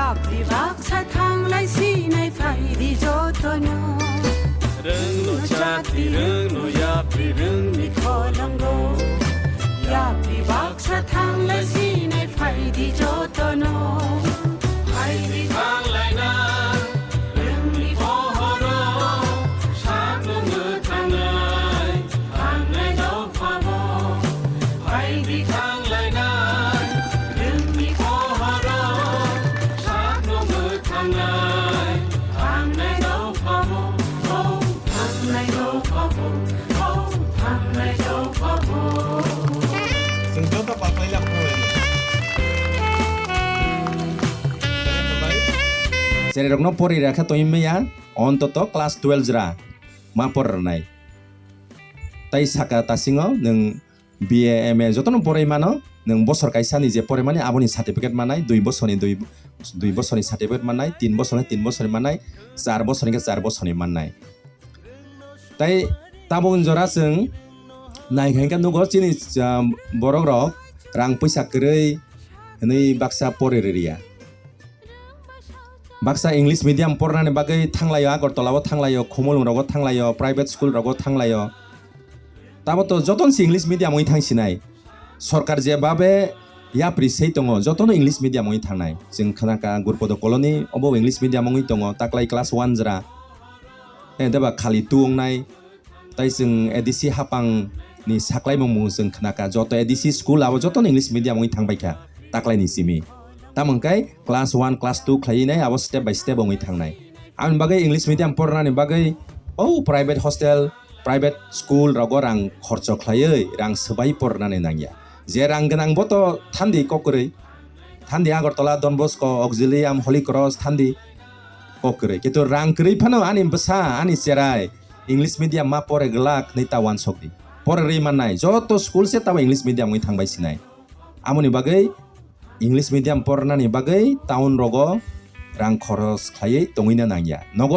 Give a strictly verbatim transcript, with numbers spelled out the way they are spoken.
Yapri baksa thanglai sinai phaidi jotono. Rwngno chati, rwngno yapri, rwngni kholongo. Yapri baksa thanglai sinai phaidi jotono. Phaidi thanglaina, rwngni pohoro, sakno mwthangnai. Thangnai dophabo, phaidi thanglainai, rwngni pohoro, sakno mwthangnai. Thangnai dophabo, oh, thangnai dophabo, oh, thangnai dophabo. Chwng joto paklai ya phone. Chererokno pori rakha tongwi maya, ontoto class twelve jra ma por rwnai. Tai saka tasingo nwng B A, M A jotono porai mano, nwng bosor kaisani je poraimani aboni certificate mannai, dui bosorni dui, dui bosorni certificate mannai, tin bosorni tin bosorni mannai, char bosorni khe char bosorni mannai. Tai tabuk jora chwng naikha hwnkhe nugo chini, ah, borok rok rang puisa kwrwi hwnwi baksa pori rwriya. Baksa English medium pornani bagwi thanglaio, Agartala o thanglaio, Khumulwng rogo thanglaio, private school rogo thanglaio. Tabo to jotono se English medium wngwi thangsinai. Sorkar je babe yapri sei tongo, jotono English medium wngwi thangnai. Chwng khnakha Gurpodo colony, obo English medium wngwi tongo, taklai class one jra. Eh, deba khali two wngnai. Tai chwng A D C hapang ni saklaimung bo chwng khnakha, joto A D C school abo jotono English medium wngwi thangbaikha taklaini simi. Tamo hwnkhe class one, class two khlaiwi nai abo step by step wngwi thangnai. Aboni bagwi English medium pornani bagwi o private hostel, private school rogo rang khorcho khlaiwi rang swbai pornani nangya. Je rang gwnang bo to thandi kok kwrwi, thandi Agartala, Don Bosco, Auxilium, Holy Cross thandi kok kwrwi. Kintu rang kwrwi phano ani bwsa, ani cherai English medium ma pore glak hwnwi ta uansuk di. Pore rwi mannai, joto school se tabo English medium wngwi thangbai sinai. Amoni bagwi English medium pornani bagwi town rogo rang khoros khlaiwi tongwina nangya. Nogo